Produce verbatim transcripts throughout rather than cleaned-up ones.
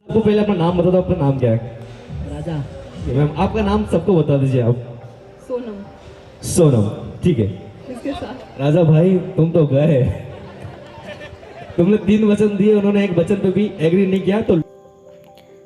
सबको पहले अपना नाम बता दो, आपका नाम क्या है? राजा। मैम, आपका नाम सबको बता दीजिए आप। सोनम। सोनम, ठीक है। इसके साथ। राजा भाई, तुम तो गए। तुमने तीन वचन दिए, उन्होंने एक वचन पे भी एग्री नहीं किया, तो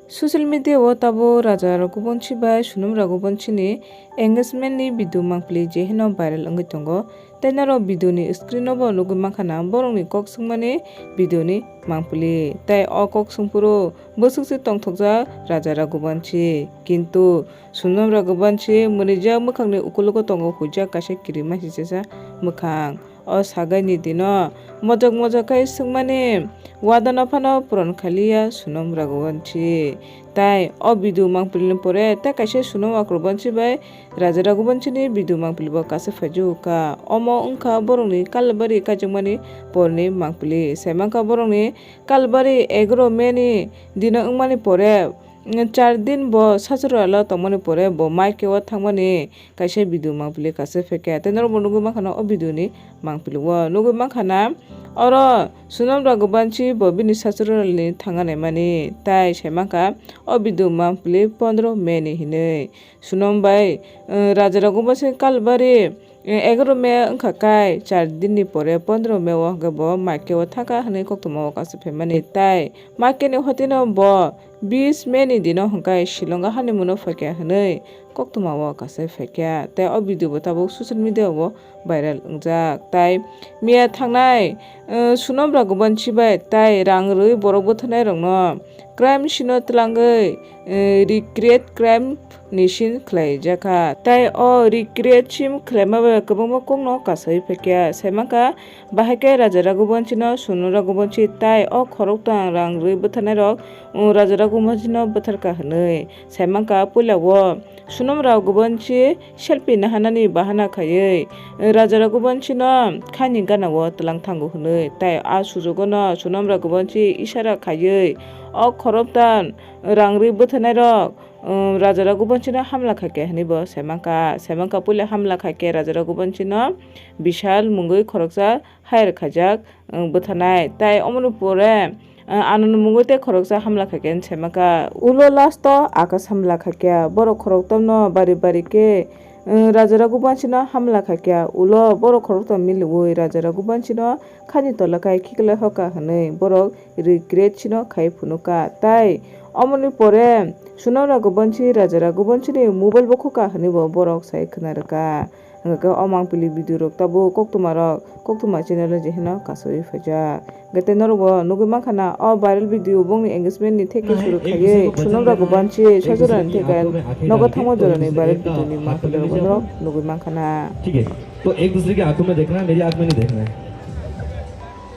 Social media o tabuk Raja Raghuvanshi bai Sonam Raghuvanshi ni engagement ni video mangpili je hino viral wngwi tongo. Tei norok video ni screen o bo nugwi mankha na borok ni kok swngmani video ni mangpili. Tei o kok swngphuru bwswk se tongthokjak Raja Raghuvanshi. Kintu Sonam Raghuvanshi mwnwijak mwkhang ni ukulogo tongo huijak kaisa kirima hisisa mwkhang. O sagai ni dino mojok mojok khai swngmani wadano phano puron khailiya Sonam Raghuvanshi. Tai o video mangpili ni pore tei kaisa Sonam Raghuvanshi bai Raja Raghuvanshi ni video mangpili bo kaisa phaijugo kha. Omo wngkha borokni Kalbari kaijakmani porni mangpili. Saimankha borokni Kalbari egaroh May ni dino wngmani pore, mm, char din bo Sasroralo tongmani pore bo maike o thangmani kaisa video mangpili kaisa phaikha. Tei norok bo nugwi mankha na o video ni mangpili o. Nugwi mankha na oro Sonam Raghuvanshi bo bini Sasroralni thangna naimani. Tai saimankha o video mangpili pondro May ni hinwi. Sonam bai, eh, Raja Raghuvanshi Kalbari, eh, egaroh May wngkha kai, char din ni pore pondro May o hwnkhe bo maike o thangkha hwnwi koktwma o kaisa phaimani. Tai maike ni hotino bo bis May ni dino hwnkhe Shillong o honeymoon o phaikha hwnwi koktwma o kaisa phaikha. Tai o video bo tabuk social media o viral wngjak. Tai miya thangnai, eh, Sonam Raghuvanshi bai tai rang rwui borok bwtharnai rokno crime scene o twlangwi, eh, recreate crime ni scene khlai jakha. Tai o recreate scene khlaima bai kwbangma kokno kasaui phaikha. Saimankha, bahai khe Raja Raghuvanshi no Sonam Raghuvanshi tai o khoroktham rang rwui bwtharnai rok, um, Raja Raghuvanshi no bwtharkha hwnwi. Saimankha, puila o Sonam Raghuvanshi selfie naharnani bahana khaiwi Raja Raghuvanshi no khaini gana o twlang thango hwnwi. Tai a sujugo no Sonam Raghuvanshi isara khaiwi o khoroktham rang rwui bwtharnai rok, um, Raja Raghuvanshi no hamla khaikha hwnwi bo saimankha. Saimankha, puila hamla khaikhe Raja Raghuvanshi no Bishal mungwi khoroksa hire khaijak, um, bwtharnai. Tai omoni pore, uh, anoni mungwi tei khoroksa hamla khaikha hwnwi saimankha. Ulo last o Akash hamla khaikha. Borok khoroktham no bari bari khe, uh, Raja Raghuvanshi no hamla khaikha. Ulo borok khoroktham miliwi Raja Raghuvanshi no khaini tola khai khiklai hoka hwnwi borok recreate scene o khai phunukha. Tai omoni pore Sonam Raghuvanshi Raja Raghuvanshi ni mobile bo khokha hwnwi bo borok sai khna rwkha. Hwnkhe o mangpili video rok tabuk koktwma rok, koktwma channel o je hino kasaui phaijak. Hwnkhe tei norok bo nugwi mankha na o viral video bongni engagement ni theke suru khaiwi Sonam Raghuvanshi Sasroralni theke nogo thangma jorani viral video ni mangpili rok norok nugwi mankha na. ठीक है, तो एक दूसरे की आंखों में देखना है, मेरी आंख में नहीं देखना है।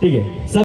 ठीक है, सब